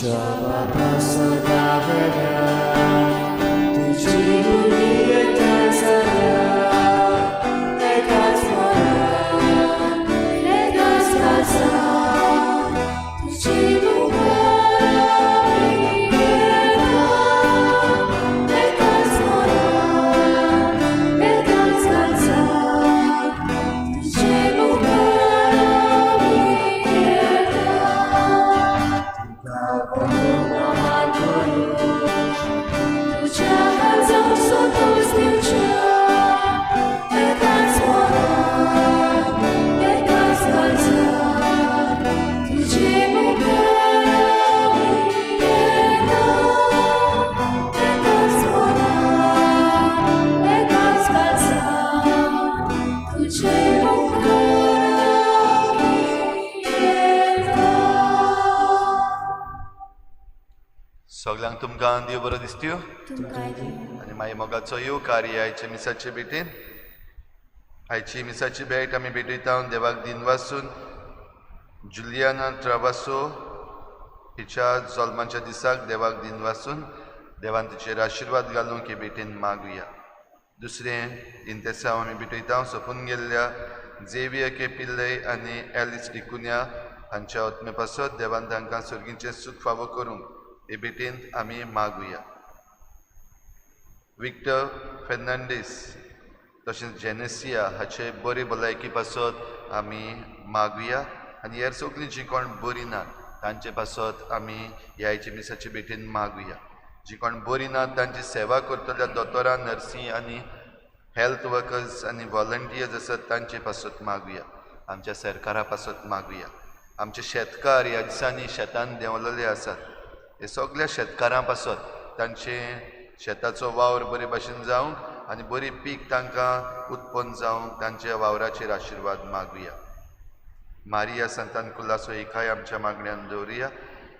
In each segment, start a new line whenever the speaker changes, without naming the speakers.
आमच्या बापा सदा वेळा तुजी गुणी एकठांय जाल्या एकाच मनान एकाच काळजान तुजी मुखार आमी येता एकाच मनान एकाच काळजान तुजे मुखार आमी येता तुका भोवमान करूं तुज्या काळजाक संतोश दिवच्या एकाच मनान एकाच काळजान तुजे मुखार आमी येता एकाच मनान एकाच काळजान तुजे मुखार आमी येता.
सगळ्यांक तुमकां देव बरो दिसत्यो.
तुमकांय देव.
आनी मागीर मोगाचो येवकार ही आयच्या मिसाचे भेटेन. आयची मिसाची भेट आमी भेटयता देवाक दिन वासून जुलियाना ट्रावासो हिच्या जल्माच्या दिसाक देवाक दिन वासून देवान तिचेर आशिर्वाद घालूंक ही भेटेन मागुया. दुसरें इंतेसांव आमी भेटयता सोंपून गेल्ल्या झेवियर के पिल्लय आनी एलिस डिकुन्या हांच्या आत्मे पासत देवान तांकां सर्गीचें सूख फावो करूंक हे भेटेंत आमी मागुया. विक्टर फेर्नांडीस तशेंच जेनेसिया हाचे बरे भलायकी पासत आमी मागुया आनी हेर सगळीं जीं कोण बरीं ना तांचे पासत आमी ह्या आयच्या मिसाचे भेटेन मागुया. जीं कोण बरीं ना तांची सेवा करतल्या दोतोरां, नर्सी आनी हेल्थ वर्कर्स आनी वॉलंटियर्स आसात तांचे पासत मागुया. आमच्या सरकारा पासत मागुया. आमचे शेतकार ह्या दिसांनी शेतान देंवलेले आसात हे सगल्या शेतकारां पासत तांचे शेताचो वावर बरे भाशेन जावंक आनी बरी पीक तांकां उत्पन्न जावंक तांच्या वावराचेर आशिर्वाद मागुया. मारिया संतान कुलासो एकाय आमच्या मागण्यान दवरुया.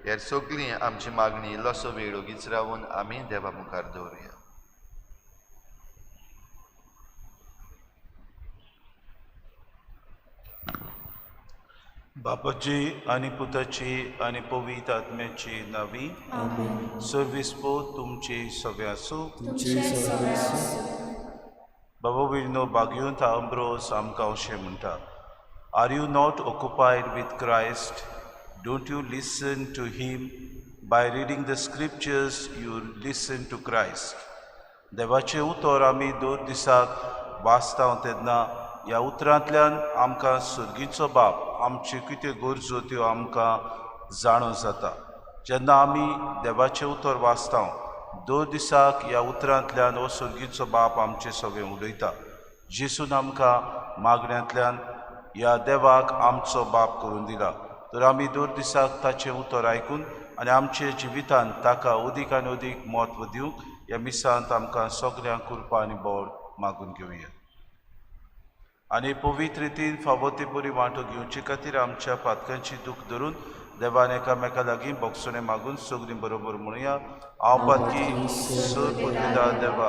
हेर सगळीं आमची मागणी इल्लोसो वेळ ओगीच रावून आमी देवा मुखार दवरुया.
बापाची आनी पुताची आनी पवित्र आत्म्याची नावी.
आमेन.
सर्वीस पो तुमची सगळें आसूं.
तुमचे सगळें आसूं.
बाबा विर्नो बागयोंत आंब्रोस आमकां अशें म्हणटा, Are you not occupied with Christ? Don't you listen to him? By reading the scriptures you listen to Christ. देवाचें उतर आमी दर दिसाक वाचता तेन्ना ह्या उतरांतल्यान आमकां सर्गीचो बाप आमच्यो कितें गरजो त्यो आमकां जाणो जाता. जेन्ना आमी देवाचें उतर वाचता दर दिसाक ह्या उतरांतल्यान हो सर्गीचो बाप आमचें सगळें उलयता. जेसून आमकां मागण्यांतल्यान ह्या देवाक आमचो बाप करून दिला. तर आमी दर दिसाक ताचें उतर आयकून आनी आमच्या जिवितांत ताका अदीक आनी अदीक म्हत्व दिवंक ह्या मिसांत आमकां सगल्यांक कृपा आनी बळ मागून घेवया. आनी पवित्र रितीन फावो ते परी वांटो घेवचे खातीर आमच्या पातकांची दूख धरून देवान एकामेका लागीं बोगसणें मागून सगळीं बरोबर म्हणुया. हांव पातकी सर पुर्विदा देवा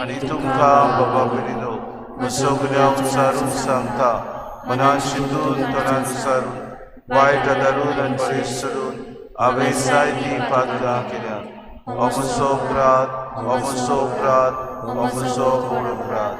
आनी तुमकां बाबा भयणीनो सगळ्या उचारून सांगता, मनान चिंतून तोंडान उचारून वायट आदारून आनी बरें सोडून हांवें जायतीं पातकां केल्या. हो म्हजो अपराध, हो म्हजो अपराध, हो म्हजो व्हड अपराध.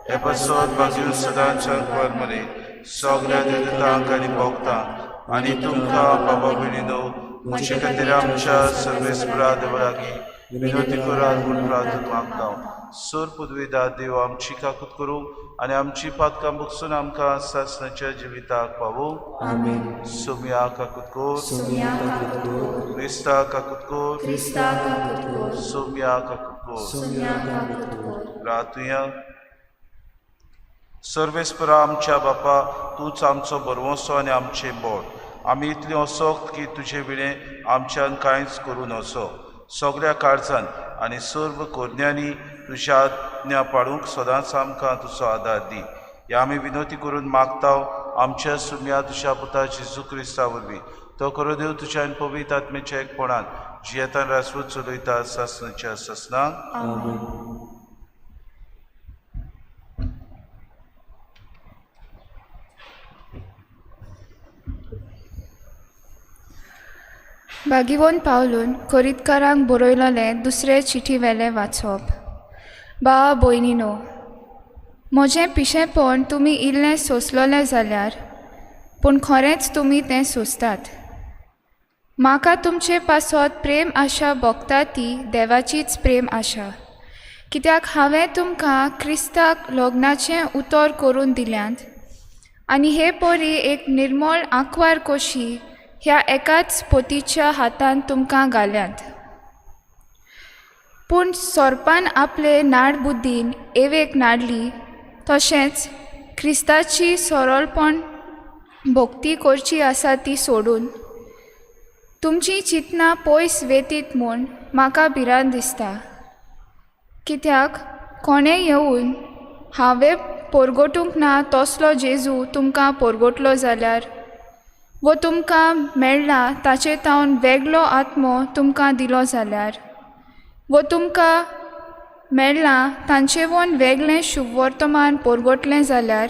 हे पासत बागीर सदांच्या मरे सगळ्या देवतांक आनी भोगतांक आनी तुमकां बाबा भयणीनो म्हजे खातीर आमच्या सर्वेस्परा देवा लागीं विनवती करात म्हूण प्रार्थना मागता. सर पदवीदार देव आमची काकूत करूं आनी आमची पातकां बगसून आमकां सासणाच्या जिविताक पावोवं.
आमेन.
सोम्या काकूत कर.
सोम्या काकूत कर.
क्रिस्ता काकूत कर.
क्रिस्ता काकूत कर.
सोम्या काकूत कर.
सोम्या काकूत कर.
प्रार्थुया. सर्वेस्परा आमच्या बापा, तूंच आमचो बरवंसो आनी आमचें बोड. आमी इतली असोक्त की तुजे विणें आमच्यान कांयच करूं नसो. सगळ्या काळजान आनी सर्व कोरण्यांनी तुज्या आज्ञा पाळूंक सदांच आमकां तुजो आदार दी. ह्या आमी विनवती करून मागता आमच्या सुम्या तुज्या पुता जेजू क्रिस्ता वरवीं. तो करो देव तुज्या आनी पवित्र आत्म्याच्या एकपणान जियेतान रासवत चलयता सासणाच्या सासणाक.
आमेन. भागिवोन पावलून कोरीतकारांक बरयलोलें दुसरे चिठी वेलें वाचप. भावा भयणीनो, म्हजें पिशेंपण तुमी इल्लें सोंसलोलें जाल्यार, पूण खरेंच तुमी तें सोंसतात. म्हाका तुमचे पासत प्रेम आशा भोगता ती देवाचीच प्रेम आशा, कित्याक हांवें तुमकां क्रिस्ताक लग्नाचें उतर करून दिल्यांत आनी हे परी एक निर्मळ आंकवार कशी ह्या एकाच पोतीच्या हातान तुमकां घाल्यांत. पूण सोरपान आपले नाडबुद्दीन एवेक नाडली, तशेंच क्रिस्ताची सरळपण भक्ती करची आसा ती सोडून तुमचीं चिंतनां पयस वेतीत म्हूण म्हाका भिरांत दिसता. कित्याक कोणें येवन हांवें पोरगोटूंक ना तसलो जेजू तुमकां पोरगोटलो जाल्यार, वो तुमकां मेळ्ळा ताचे तावन वेगळो आत्मो तुमकां दिलो जाल्यार, वो तुमकां मेळ्ळा तांचेवन वेगळें शुभवर्तमान पोरगोटलें जाल्यार,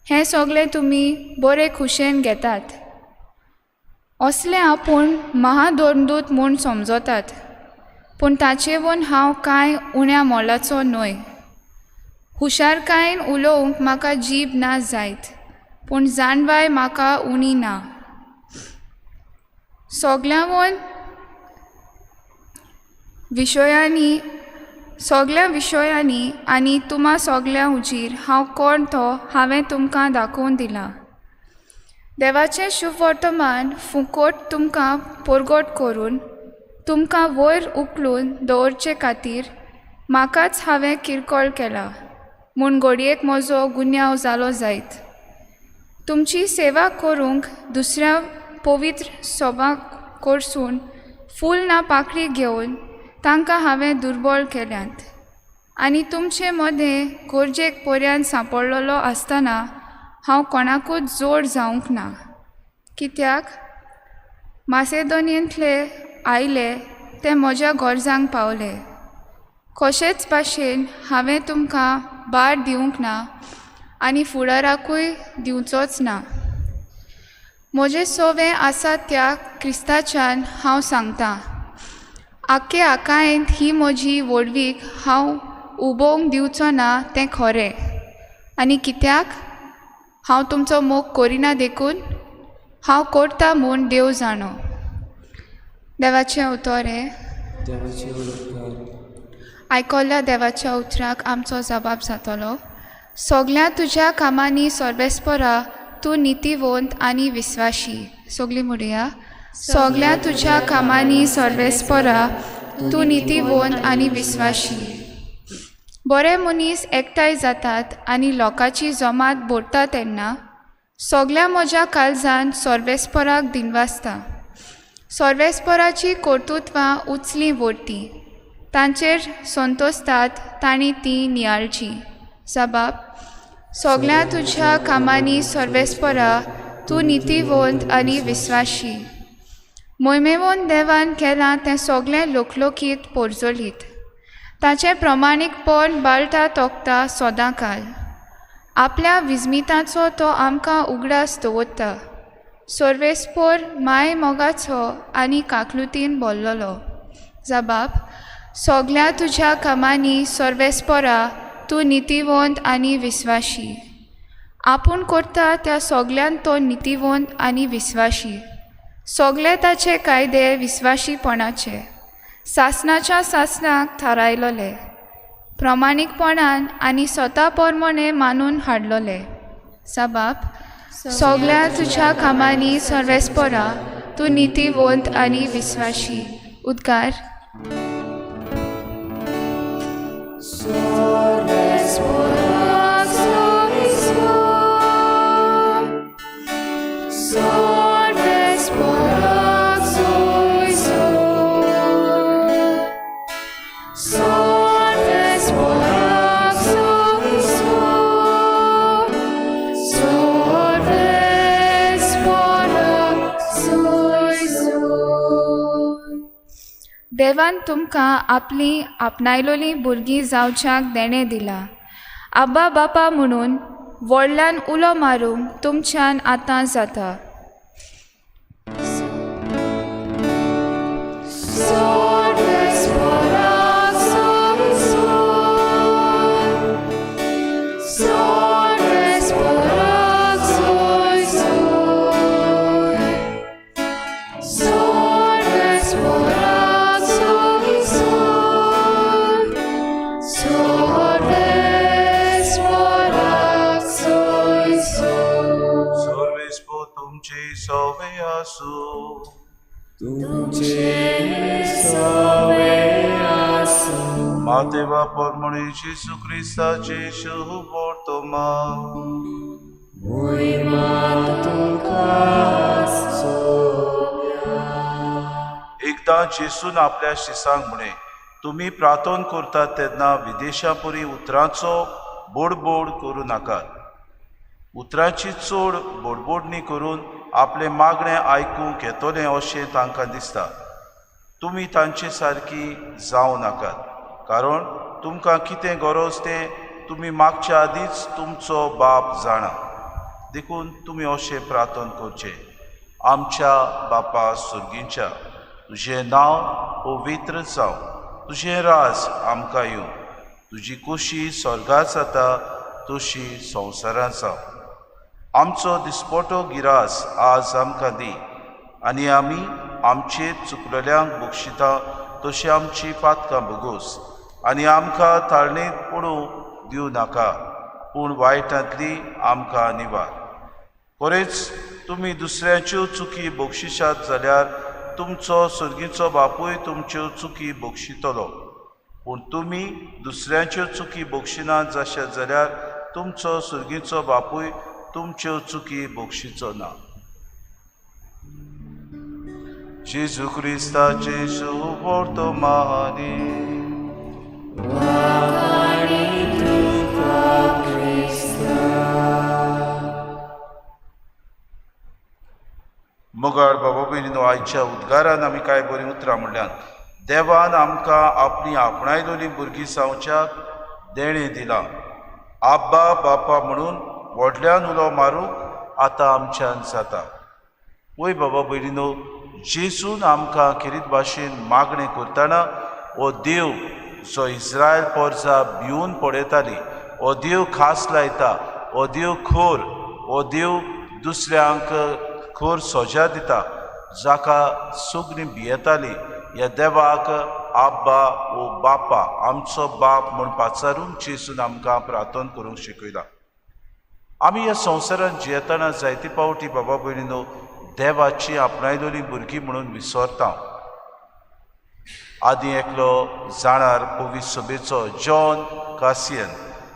हें सगळें तुमी बरे खुशेन घेतात. असलें आपूण महादोरदूत म्हूण समजतात, पूण ताचेवन हांव कांय उण्या मोलाचो न्हय. हुशारकायेन उलोवंक म्हाका जीब ना जायत, पूण जाणवाय म्हाका उणी ना. सगळ्या विशयांनी आनी तुमा सगळ्यां हुजीर हांव कोण तो हांवें तुमकां दाखोवन दिलां. देवाचें शुभवर्तमान फुकोट तुमकां पोरगोट करून तुमकां वयर उखलून दवरचे खातीर म्हाकाच हांवें किरकोळ केला म्हूण घडयेक म्हजो गुन्यांव जालो जायत. तुमची सेवा करूंक दुसऱ्या पवित्र सोबा कडसून फूल ना पाकळी घेवन तांकां हांवें दुर्बळ केल्यांत आनी तुमचे मदें गरजेक पर्यान सांपडलेलो आसतना हांव कोणाकूच जोड जावंक ना. कित्याक मासेदोनियंतले आयले ते म्हज्या गरजांक पावले. कशेच भाशेन हांवें तुमकां भार दिवंक ना आनी फुडाराकूय दिवचोच ना. म्हजें सोवें आसा त्या क्रिस्ताच्यान हांव सांगतां, आख्खे आकायेंत ही म्हजी व्हडवीक हांव उबोवंक दिवचो ना तें खरें. आनी कित्याक हांव तुमचो मोग करिना देखून हांव करता म्हूण देव जाणो. देवाचें उतर हें. आयकल्ल्या देवाच्या उतराक आमचो जबाब जातलो. सगळ्या तुज्या कामांनी सर्वेस्परा तूं नितीवंत आनी विस्वाशी. सगळीं म्हणया, सगळ्या तुज्या कामांनी सर्वेस्परा तूं नितीवंत आनी विस्वाशी. बरे मनीस एकठांय जातात आनी लोकांची जमात भरता तेन्ना सगळ्या म्हज्या काळजान सर्वेस्पराक दिनवासता. सर्वेस्पराची कर्तुत्वां उचलीं व्हरती, तांचेर संतोसतात तांणी तीं नियाळची. जबाब, सगळ्या तुज्या कामांनी सर्वेस्परा तूं नितीवंत आनी विस्वाशी. मोहिमेवन देवान केलां तें सगळें लोकलोकीत पोरजोलीत, ताचें प्रमाणीकपण बाळटा तोखता सदां काल. आपल्या विस्मिताचो तो आमकां उगडास दवरता. सर्वेस्पोर माय मोगाचो आनी काकलुतीन भरलेलो. जबाब, सगळ्या तुज्या कामांनी सर्वेस्परा तूं नितीवंत आनी विस्वाशी. आपूण करता त्या सगळ्यान तो नितीवंत आनी विस्वाशी. सगळे ताचे कायदे विस्वाशीपणाचे सासणाच्या सासणाक थारायलोले, प्रमाणीकपणान आनी स्वता परमणे मानून हाडलोले. जबाब, सगळ्या तुज्या कामांनी सर्वेस्परा तूं नितीवंत आनी विस्वाशी. उद्गार. देवान तुमकां आपली आपणायलोली भुरगीं जावच्याक देणें दिलां. आब्बा बापा म्हणून व्हडल्यान उलो मारूंक तुमच्यान आतां जाता.
सर्वेस्पो तुमचे सवे आसूं. मातेवा परमणे जेसू क्रिस्ताचे शुभ वर्तमान. एकदां जेसून आपल्या शिसांक म्हणे, तुमी प्रार्थन करतात तेन्ना विदेशां परी उतरांचो बोडबोड करूं नाकात. उतरांची चड बोडबोडणी करून आपलें मागणें आयकूंक येतलें अशें तांकां दिसता. तुमी तांचे सारकी जावं नाकात, कारण तुमकां कितें गरज तें तुमी मागच्या आदींच तुमचो बाप जाणा. देखून तुमी अशें प्रार्थन करचें: आमच्या बापा सुर्गींच्या, तुजें नांव पवित्र जावं, तुजें राज आमकां येवं, तुजी कुशी स्वर्गांत जाता तशी संवसारांत जावं. आमचो दिसपटो गिरास आज आमकां दी, आनी आमी आमचेर चुकलेल्यांक बक्षिता तशी आमची पातकां भोगोस, आनी आमकां ताळणेंत पडूंक दिवं नाका, पूण वायटांतली आमकां निवार. खरेंच तुमी दुसऱ्यांच्यो चुकी बक्षिशात जाल्यार तुमचो सर्गीचो बापूय तुमच्यो चुकी बक्षितलो, पूण तुमी दुसऱ्यांच्यो चुकी बक्षिनात जाशात जाल्यार तुमचो सर्गीचो बापूय तुमच्यो चुकी बक्षिचो ना. जेजू क्रिस्ताचे शुभ वर्तमानी. मोगाळ बाबा भयणीनो, आयच्या उद्गारान आमी कांय बरीं उतरां म्हणल्यान देवान आमकां आपली आपणायलोली भुरगीं जावच्याक देणें दिलां. आब्बा बापा म्हणून व्हडल्यान उलो मारूंक आतां आमच्यान जाता. वय बाबा भयणीनो, जेजून आमकां खेरीत भाशेन मागणें करतना हो देव जो इस्रायल पोरसा भिवन पळयताली, हो देव खास लायता, हो देव खोर, हो देव दुसऱ्यांक खोर सोजा दिता, जाका सगळीं भियेताली, ह्या देवाक आब्बा ओ बापा आमचो बाप म्हूण पाचारून जेजून आमकां प्रार्थन करूंक शिकयला. आमी ह्या संवसारांत जियेतना जायते पावटी बाबा भयणीनो देवाची आपणायलोली भुरगीं म्हणून विसरता. आदीं एकलो जाणार पवित्र सभेचो जॉन कासियन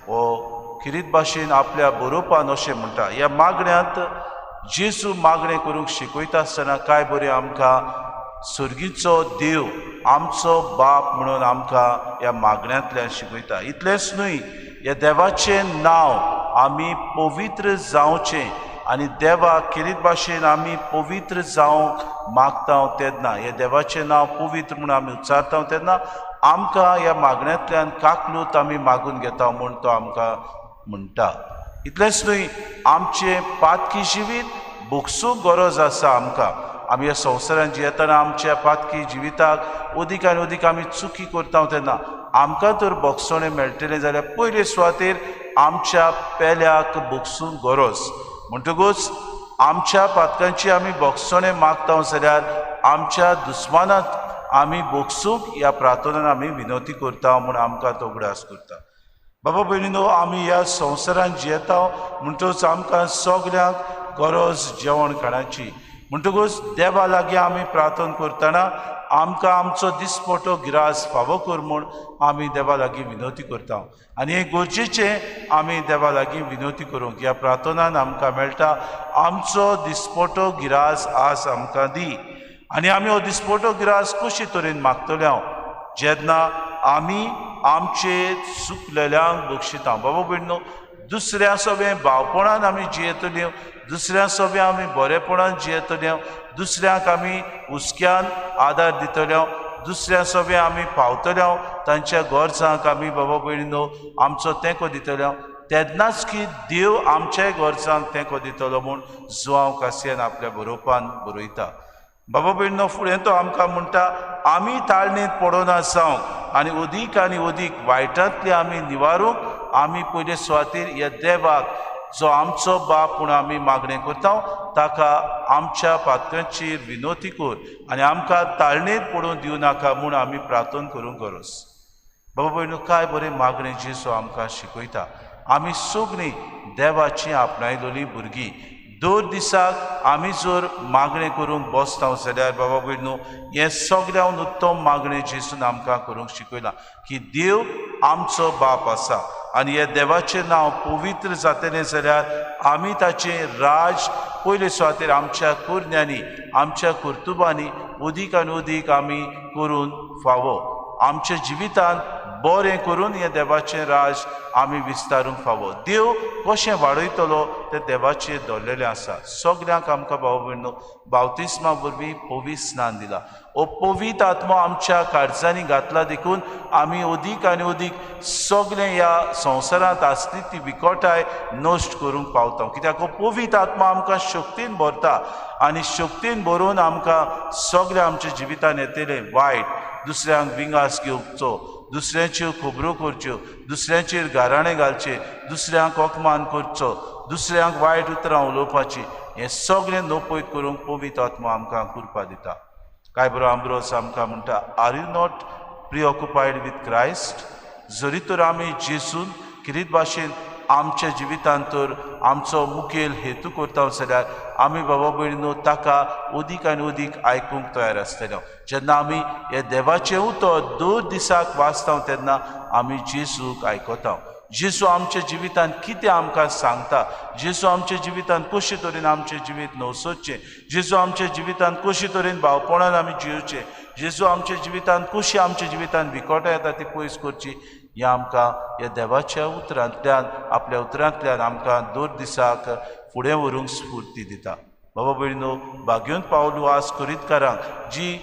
हो खेरीत भाशेन आपल्या बरोवपान अशें म्हणटा, ह्या मागण्यांत जेजू मागणें करूंक शिकयता आसतना कांय बरें आमकां सर्गीचो देव आमचो बाप म्हणून आमकां ह्या मागण्यांतल्यान शिकयता. इतलेंच न्हय, ह्या देवाचें नांव आमी पवित्र जावचें आनी देवाक खेरीत भाशेन आमी पवित्र जावंक मागता तेन्ना, ह्या देवाचें नांव पवित्र म्हूण आमी उच्चारता तेन्ना आमकां ह्या मागण्यांतल्यान काकलूत आमी मागून घेता म्हूण तो आमकां म्हणटा. इतलेंच न्हय, आमचें पातकी जिवीत भोगसूंक गरज आसा आमकां. आमी ह्या संवसारांत जियेतना आमच्या पातकी जिविताक अदीक आनी अदीक आमी चुकी करता तेन्ना आमकां तर भोगसणें मेळटलें जाल्यार पयले सुवातेर आमच्या पेल्याक भोगसूंक गरज. म्हणटकूच आमच्या पातकांची आमी भोगसणें मागता जाल्यार आमच्या दुस्मानाक आमी भोगसूंक ह्या प्रार्थनान आमी विनवती करता म्हूण आमकां तो उगडास करता. बाबा भयणीनो, आमी ह्या संवसारांत जियेता म्हणटकूच आमकां सगल्यांक गरज जेवण खाणाची. म्हणटकूच देवा लागीं आमी प्रार्थना करतना आमकां आमचो दिसपटो गिरास फावो कर म्हूण आमी देवा लागीं विनवती करता आनी हें गरजेचें आमी देवा लागीं विनवती करूंक ह्या प्रार्थनान आमकां मेळटा. आमचो दिसपटो गिरास आज आमकां दी. आनी आमी हो दिसपटो गिरास कशे तरेन मागतले हांव, जेन्ना आमी आमचे चुकलेल्यांक बक्षिता. बाबा भयणीनो, दुसऱ्या सगळें भावपणान आमी जियेतली, दुसऱ्या सगळें आमी बरेपणान जियेतले, दुसऱ्यांक आमी हुस्क्यान आदार दितले, दुसऱ्या सगळें आमी पावतले, तांच्या गरजांक आमी बाबा भयणीनो आमचो तेंको दितले, तेन्नाच की देव आमच्याय गरजांक तेंको दितलो म्हूण जुआंव कासियान आपल्या बरोवपान बरयता. बाबा भयणो, फुडें तो आमकां म्हणटा आमी ताळणेंत पडना जावंक आनी अदीक आनी अदीक वायटांतले आमी निवारूंक आमी पयले सुवातेर ह्या देवाक जो आमचो बाप म्हूण आमी मागणें करता ताका आमच्या पातकांचेर विनोती कर आनी आमकां ताळणेंत पडून दिवं नाका म्हूण आमी प्रार्थना करूंक गरज. बाबा भयणो, काय बरें मागणें जेजू आमकां शिकयता. आमी सगळीं देवाची आपणायलोलीं भुरगीं. दर दिसाक आमी जर मागणें करूंक बसता जाल्यार बाबा भयणो, हें सगळ्यान उत्तम मागणें जेजून आमकां करूंक शिकयलां की देव आमचो बाप आसा आनी ह्या देवाचें नांव पवित्र जातलें जाल्यार आमी ताचें राज पयले सुवातेर आमच्या करण्यांनी आमच्या कर्तुबांनी अदीक आनी अदीक आमी करून फावो. आमच्या जिवितांत बरें करून हें देवाचें राज आमी विस्तारूंक फावो. देव कशें वाडयतलो तें देवाचेर दवरलेलें आसा. सगल्यांक आमकां भाव भयणो बावतिस्मा वरवीं पवित्र स्नान दिलां. हो पवित्र आत्मो आमच्या काळजांनी घातला देखून आमी अदीक आनी अदीक सगळें ह्या संवसारांत आसली ती विकोटाय नश्ट करूंक पावता. कित्याक हो पवित्र आत्मो आमकां शक्तीन भरता आनी शक्तीन भरून आमकां सगळें आमच्या जिवितान येतलें वायट, दुसऱ्यांक विंगास घेवचो, दुसऱ्यांच्यो खबरो करच्यो, दुसऱ्यांचेर गाराणें घालचें, दुसऱ्यांक अपमान करचो, दुसऱ्यांक वायट उतरां उलोवपाचीं, हें सगळें नपयत करूंक पवित्र आत्मो आमकां कृपा दिता. काय बरो आंब्रोस आमकां म्हणटा, are you not preoccupied with Christ? जरी तर आमी जेजून किरीत भाशेन आमच्या जिवितांत तर आमचो मुखेल हेतू करता जाल्यार आमी बाबा भयणीनो ताका अदीक आनी अदीक आयकूंक तयार आसतले. जेन्ना आमी हे देवाचें उतर दर दिसाक वाचता तेन्ना आमी जेजूक आयकता. जेजू आमच्या जिवितांत कितें आमकां सांगता, जेजू आमच्या जिवितांत कशे तरेन आमचें जिवीत नवसोचें, जेजू आमच्या जिवितांत कशे तरेन भावपणान आमी जियोचें, जेजू आमच्या जिवितांत कशी आमच्या जिवितांत विकोटां येता ती पयस करची, ह्या आमकां ह्या देवाच्या उतरांतल्यान आपल्या उतरांतल्यान आमकां दर दिसाक फुडें व्हरूंक स्फूर्ती दिता. बाबा भयणीनो, बागयोन पावलू आज कोरीतकारांक जी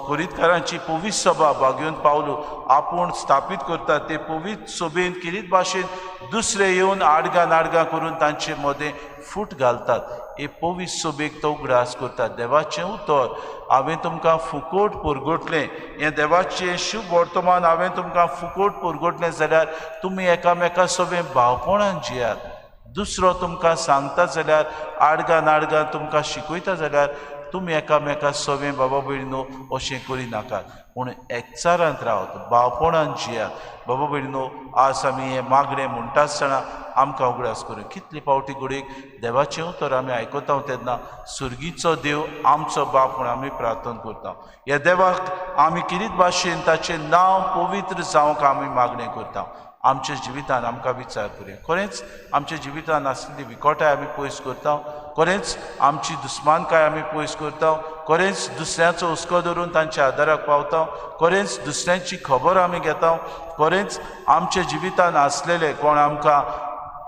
कोरीतकारांची पवित्र सभा बागयोन पावलू आपूण स्थापीत करता ते पवित्र सभेन किरीत भाशेन दुसरे येवन आडगां नाडगां करून तांचे मदें फूट घालतात. हे पवित्र सभेक तो उगडास करता. देवाचें उतर हांवें तुमकां फुकोट पुरगोटलें, हें देवाचें शुभ वर्तमान हांवें तुमकां फुकोट पुरगोटलें जाल्यार तुमी एकामेका सभेन भावपणान जियात. दुसरो तुमकां सांगता जाल्यार आडगां नाडगां तुमकां शिकयता जाल्यार तुमी एकामेका सवें बाबा भयणीनो अशें करिनाकात, पूण एकचारांत रावत, भावपणान जियात. बाबा भयणीनो, आज आमी हें मागणें म्हणटा आसतना आमकां उगडास करूं कितले फावटी घडयेक देवाचें उतर आमी आयकता तेन्ना सुर्गीचो देव आमचो बाप म्हूण आमी प्रार्थना करता. ह्या देवाक आमी किरीत भाशेन ताचें नांव पवित्र जावंक आमी मागणें करता. आमच्या जिवितान आमकां विचार करूया, खरेंच आमच्या जिवितान आसलेली विकोटाय आमी पयस करता, खरेंच आमची दुस्मानकाय आमी पयस करता, खरेंच दुसऱ्यांचो हुस्को धरून तांच्या आदाराक पावता, खरेंच दुसऱ्यांची खबर आमी घेता, खरेंच आमच्या जिवितान आसलेले कोण आमकां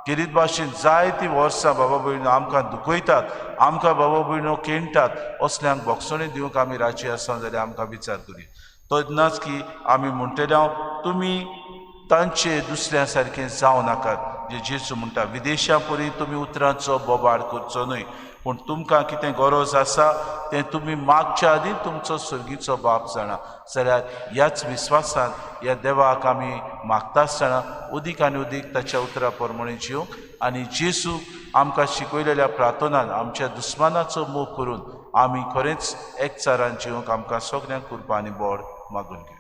किरीत भाशेन जायतीं वर्सां बाबा भयणो आमकां दुखयतात, आमकां बाबा भयणो केणटात, असल्यांक बोगसणी दिवंक आमी राजी आसा जाल्यार आमकां विचार करूया. तेन्नाच की आमी म्हणटले हांव तुमी तांचे दुसऱ्या सारकें जावं नाकात. जे जेजू म्हणटा विदेशां परी तुमी उतरांचो बोबाड करचो न्हय, पूण तुमकां कितें गरज आसा तें तुमी मागच्या आदीं तुमचो सर्गीचो बाप जाणा. जाल्यार ह्याच विस्वासान ह्या देवाक आमी मागता आसतना अदीक आनी अदीक ताच्या उतरा प्रमाणे जिवंक आनी जेजू आमकां शिकयलेल्या प्रार्थनान आमच्या दुस्मानाचो मोग करून आमी खरेंच एकचारान जिवंक आमकां सगल्यांक कृपा आनी बोड मागून घेवं.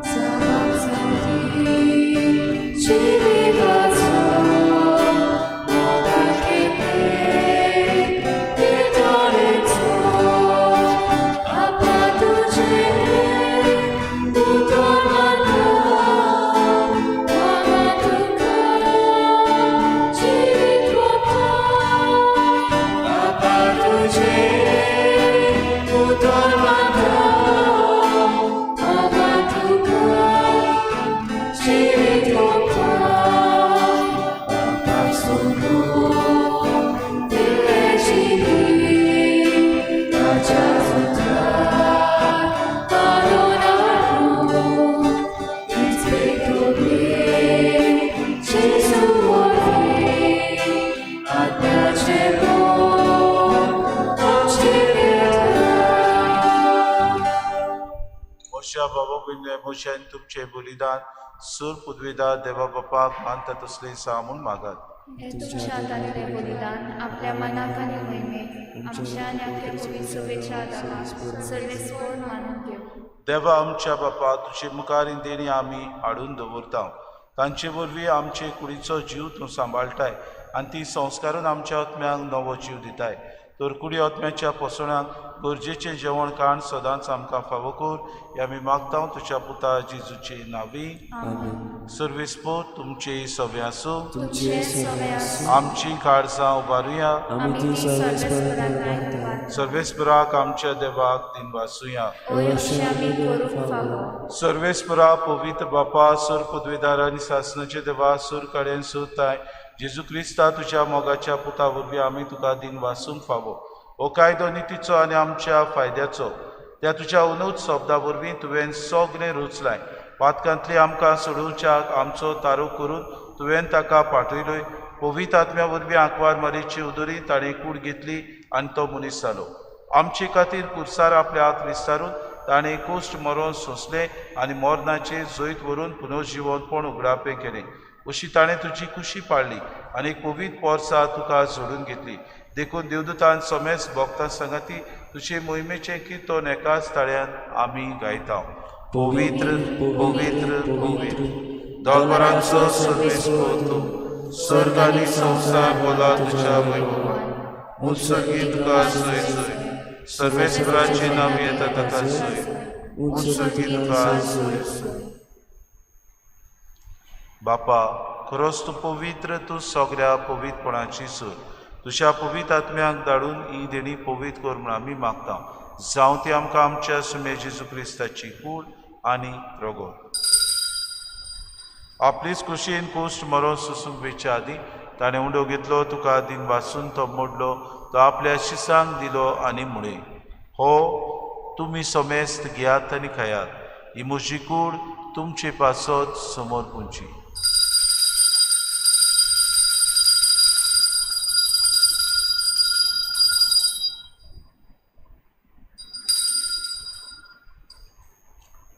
Sabah
आमच्या बाबा भयणीं म्हज्या आनी तुमचें बलिदान सूर पुदवेदार देवा बापाक मानता तसलें सा म्हूण मागात.
तुमच्या हातांतलें बलिदान आपल्या मनाक आनी मोहिमेक आमच्या आनी आख्या पवित्र सभेच्या आदाराक सर्वेस्पोर मानून घेवं.
देवा आमच्या बापा, तुजे मुखार ही देणी आमी हाडून दवरता. तांचे वरवीं आमचे कुडीचो जीव तूं सांबाळटाय आनी ती संस्कारून आमच्या आत्म्यांक नवो जीव दिताय. तर कुडी आत्म्याच्या पोसणाक गरजेचें जेवण खाण सदांच आमकां फावो कर हें आमी मागता तुज्या पुता जेजूचे नांवी. सर्वेस्पोर तुमचे सगळें आसूं. आमची काळजां उबारुया. सर्वेस्पराक आमच्या देवाक दिनवासुया. सर्वेस्परा पवित्र बापा, सुर पदवेदार आनी सासनाचे देवा, सुर कडेन सुरताय जेजू क्रिस्ता तुज्या मोगाच्या पुता वरवीं आमी तुका दिनवासूंक फावो. हो कायदो नितीचो आनी आमच्या फायद्याचो. त्या तुज्या उनूच शब्दा वरवीं तुवें सगळें रुचलाय. पातकांतली आमकां सोडोवच्याक आमचो तारो करून तुवें ताका पाठयलोय. पवित्र आत्म्या वरवीं आंकवार मारीची उदरी ताणें कूड घेतली आनी तो मनीस जालो. आमचे खातीर कुर्सार आपले हात विस्तारून ताणें कोश्ट मरोन सोंसलें आनी मरणाचेर जैत व्हरून पुनर्जिवनपण उगडापें केलें. अशी ताणें तुजी कुशी पाळ्ळी आनी एक पवित्र पोरसा तुका जोडून घेतली. देखून देवदूतान समेस्त भक्तां सांगाती तुजे मोहिमेचें किर्तन एकाच ताळ्यान आमी गायता. पवित्र पवित्र पवित्र दरबारांचो सर्वेस्पर तूं, स्वर्ग आनी संवसार बोला तुज्या वैभवान. उत्सर्गी तुका सोय सोय, सर्वेस्पराचें नांव येता ताका सोय, उत्सर्गी तुका सोय सोय. बापा, खरोच तूं पवित्र, तूं सगळ्या पवित्रपणाची सूर. तुज्या पवित्र आत्म्याक धाडून ही देणी पवित्र कर म्हूण आमी मागता. जावं ती आमकां आमच्या सुमे जेजू क्रिस्ताची कूड आनी रगत. आपलीच कुशीन कोश्ट मरोन सोसूंक वेच्या आदीं ताणें उंडो घेतलो, तुका दिन वासून तो मोडलो, तो आपल्या शिसांक दिलो आनी म्हळें, हो तुमी समेस्त घेयात आनी खायात, ही म्हजी कूड तुमचे पासत समोर पुंची.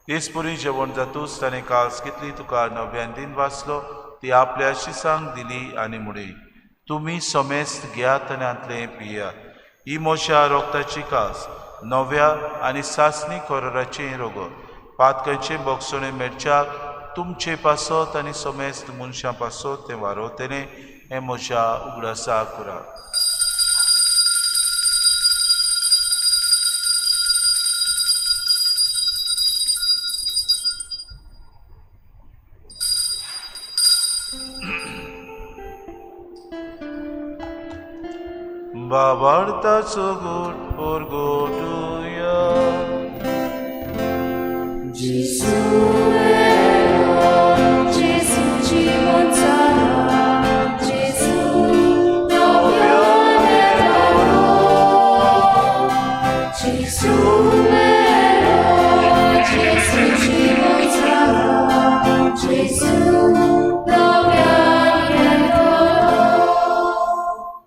तेच परी जेवण जातूच ताणें कास घेतली, तुका नव्यान दिन वाचलो, ती आपल्या शिसांक दिली आनी म्हळें, तुमी समेस्त घेयात आनी हांतलें पियात, ही म्हज्या रोगताची कास, नव्या आनी सासणी कोराचें रगत, पातकांचें बोगसणें मेळच्याक तुमचे पासत आनी समेस्त मनशां पासत तें वारवतलें, हें म्हज्या उगडासा करात. बाबार्थाचो गोड परगटुया.
जेजू मेलो, जेजू जिवन जाला, जेजू नव्यान येतालो. जेजू मेलो, जेजू जिवन जाला, जेजू नव्यान येतालो.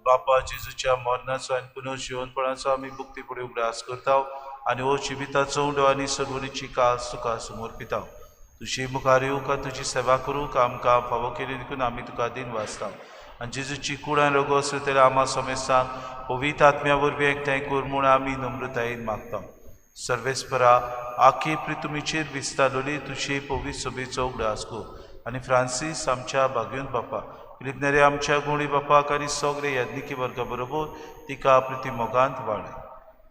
बापा, जेजूच्या मरणाचो आनी पुनर्जिवनपणाचो आमी मुक्ती फुडें उगडास करता आनी हो जिविताचो उंडो आनी सर्वणीची कास तुका समर्पिता. तुजी मुखार येवंक आनी तुजी सेवा करूंक आमकां फावो केली देखून आमी तुका दिन वाचता. आनी जेजूची कूड आनी रगत सोयतल्या आमा समेस्तांक पवित्र आत्म्या वरवीं एकठांय कर म्हूण आमी नम्रतायेन मागता. सर्वेस्परा, आखी प्रितुमीचेर विस्तारलेली तुजी पवित्र सभेचो उगडास कर आनी फ्रांसीस आमच्या भाग्यून बापा, फिलिपनेरे आमच्या गुणी बापाक आनी सगळे याज्ञिकी वर्गा बरोबर तिका प्रिती मोगांत वाडय.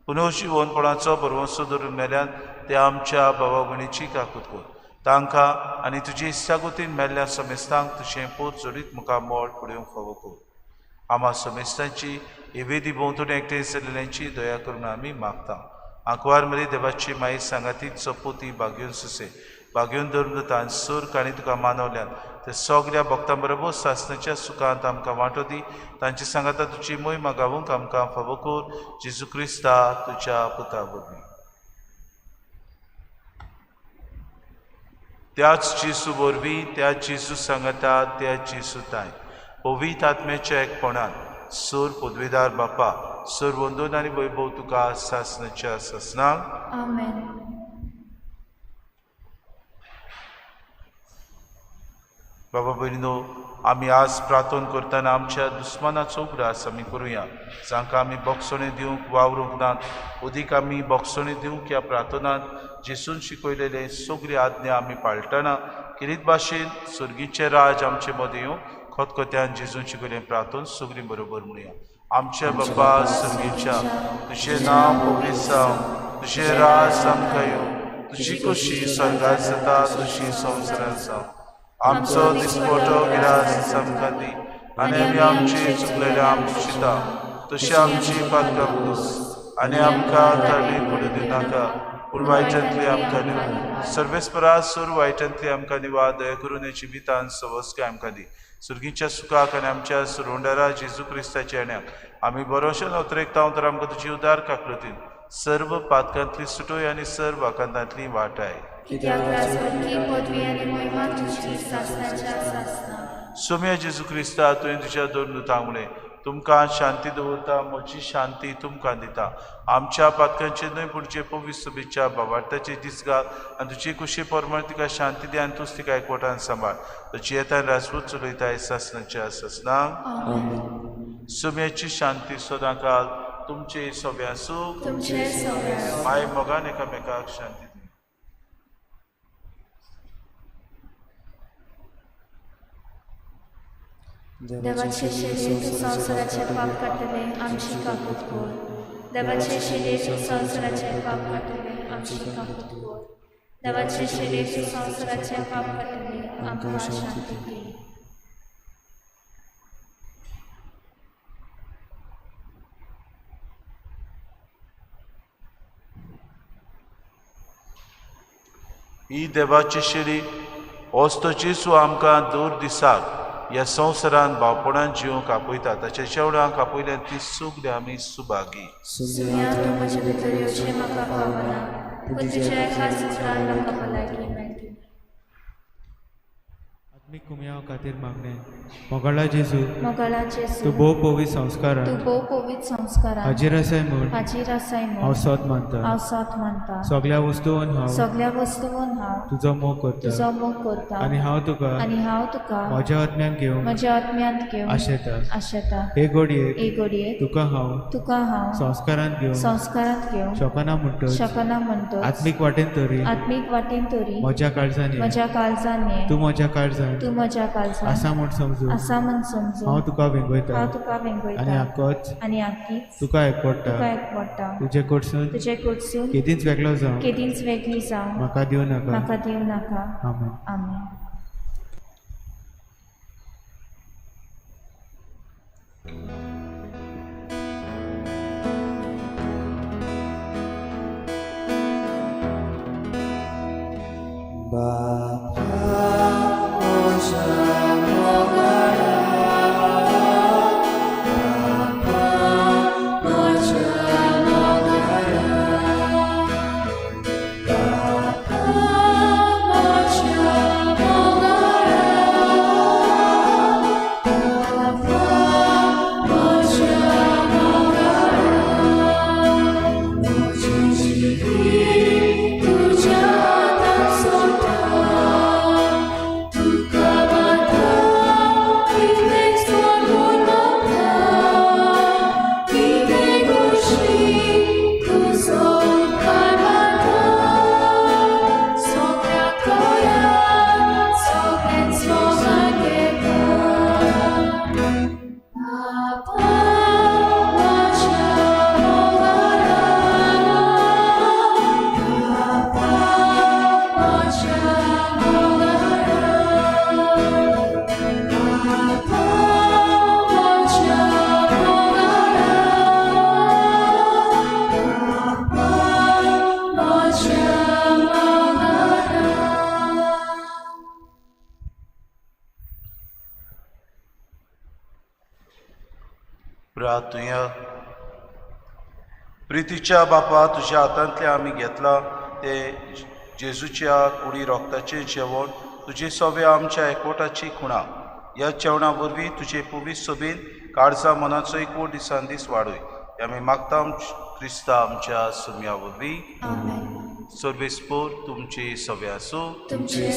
पुनर्जिवनपणाचो भरवंसो धरून मेल्यान ते आमच्या भावा भयणीची काकूत कर. तांकां आनी तुजी इत्सागतीन मेल्ल्या समेस्तांक तुजें पोत जोडीत मुखार मोड पळोवंक फावो कर. आमा समेस्तांची हे वेदी भोंवतणी एकठांय जाल्ल्यांची दया करून आमी मागता. आंकवार मरी देवाची माई सांगातीत सोपोती भाग्यून सुसे भाग्यून धर्मदूतान सूर आनी तुका मानवल्यान ते सगळ्या भक्तां बरोबर सासणाच्या सुखांत आमकां वांटो दी. तांची सांगाता तुजी मोहिमा गावूंक आमकां फावो कर. जेजू क्रिस्ता तुज्या पुता वरवीं. त्याच जेजू वरवीं, त्याच जेजू सांगाता, त्याच जेजू ताय पवित्र आत्म्याच्या एकपणान सूर पदवीदार बापा, सूर वंदून आनी वैभव तुका सासणाच्या सासणाक.
आमेन.
बाबा भयणीनो, आमी आज प्रार्थना करतना आमच्या दुस्मानाचो उगडास आमी करुया, जांकां आमी बोगसणे दिवंक वावरूंक नात. अदीक आमी बोगसणे दिवंक ह्या प्रार्थनांत जेसून शिकयलेले सगळी आज्ञा आमी पाळटना किरीत भाशेन सर्गीचें राज आमचे मदें येवंक खतखत्यान जेजून शिकयलें प्रार्थना सगळीं बरोबर म्हणुया. आमच्या बाबा सर्गीच्या, तुजें नांव पवित्र जावं, तुजें राज आमकां येवं, तुजी खोशी स्वर्गात जाता तशी संवसारांत जावं. आमचो दिसपटो गिरास आमकां दी आनी आमी आमची चुकलेल्या आमची शिता तशी आमची पातकां पुस आनी आमकां ताळी पडूं दिनाका, पूण वायटांतली आमकां निवार. सर्वेस्परा सूर वायटांतली आमकां निवार, दया करून हे जिवितान सवस्काय आमकां दी. सुर्गीच्या सुखाक आनी आमच्या सुरोंडारा जेजू क्रिस्ताच्या येण्याक आमी बरोशे नोतरेकता तर आमकां तुजी उदार काकळतीन सर्व पातकांतली सुटोय आनी सर्व आकांतांतली वाटाय.
कित्याक राजवटकी पदवी आनी मोहिमा तुजी सासणाच्या सासणा.
सोम्या जेजू क्रिस्ता, तुवें तुज्या दोन दुतांक म्हणलें, तुमकां शांती दवरता, म्हजी शांती तुमकां दिता. आमच्या पातकांचेर न्हय पूण जे पवित्र सभेच्या बाबार्थाचे दीस घाल आनी तुजी कुशी प्रमाण तिका शांती दी आनी तूंच तिका एकवटान सांबाळ. तुजी येता राजपूत चलयता सासणाच्या सासणाक. सोम्याची शांती सदांकाल तुमचे सगळ्या सूख
तुमचे सगळ्या.
माय मोगान एकामेकाक शांती दी.
देवाचे शरीर तूं संवसाराचें पाप काडटलें, आमची काकूत कर. देवाचे शरीर तूं संवसाराचें पाप काडटलें, आमची काकूत कर. देवाचे शरीर तूं संवसाराचें पाप काडटलें, आमकां शांती दी.
ही देवाची शरीर होच तो जेजू आमकां दर दिसाक ह्या संवसारान भावपणान जिवंक आपयता. ताच्या जेवणाक आपयल्यान ती सगळी आमी सुभागी.
सुम्या, तूं म्हजे भितर येवचें म्हाका फावना, पूण तुज्या एका उतरान म्हाका भलायकी मेळटली.
आत्मीक कुमयाव खातीर मागणें. मोगाळा जेजू,
मोगाळा जेजू,
तूं भोव पवित्र संस्कारान
तूं भोव पवित्र संस्कारान
हाजीर आसाय म्हूण
हाजीर आसाय
हांव
म्हूण
सोद मानता.
हांव सोद मानता.
सगळ्या वस्तून हांव
सगळ्या वस्तून हांव
तुजो मोग करता
तुजो मोग करता
आनी हांव तुका
आनी हांव तुका
म्हज्या आत्म्यान घेवंक
म्हज्या आत्म्यांत घेवन
आशेता.
आशेता.
हे घडयेक
हे घडयेक
तुका हांव
तुका हांव
संस्कारान घेवंक
संस्कारांत घेवंक
शकना म्हणटच
शकना म्हणटच
आत्मीक वाटेन तरी
आत्मीक वाटेन तरी
म्हज्या काळजान ये.
म्हज्या काळजान ये.
तूं म्हज्या काळजान
तूं म्हज्या काळजान
आसा म्हूण समजून
आसा म्हूण समजून
हांव तुका वेंगयता
हांव तुका
आनी
वेंगयता
आकच
आनी आकीच
तुका एकवटा.
तुका एकवटा.
तुजे कडसून
तुजे कडसून
केदींच वेगळो जावं
केदींच वेगळी जावं
म्हाका दिवं नाका.
म्हाका दिवं नाका.
आमेन.
आमेन.
प्रार्थुया. प्रितीच्या बापा, तुज्या हातांतलें आमी घेतलां ते जेजूच्या कुडी रोगताचें जेवण तुजे सवे आमच्या एकवटाची खुणा. ह्या जेवणा वरवीं तुजे पवित्र सोबेन काळजा मनाचो एकवट दिसान दीस वाडय. हे आमी मागता क्रिस्ता आमच्या सुम्या वरवीं. सर्वेस्पोर तुमची सवे आसूं
तुमचे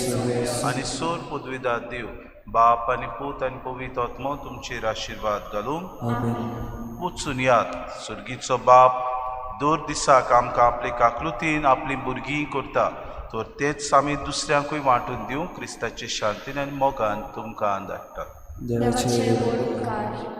आनी सोर पदवीदार देव बाप आनी पूत आनी पवित्र आत्मो तुमचेर आशिर्वाद घालूं.
आमेन.
वचून यात. सर्गीचो बाप दर दिसाक आमकां आपले काकलुतीन आपलीं भुरगीं करता, तर तेच आमी दुसऱ्यांकूय वांटून दिवं. क्रिस्ताचे शांतीन आनी मोगान तुमकां धाडटा.
देवाचे
देवाचे व्हड उपकार.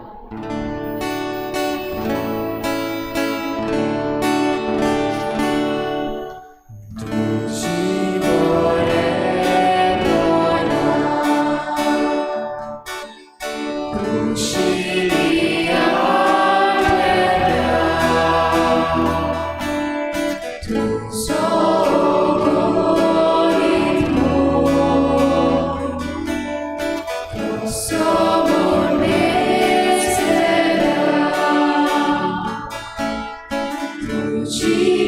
Ci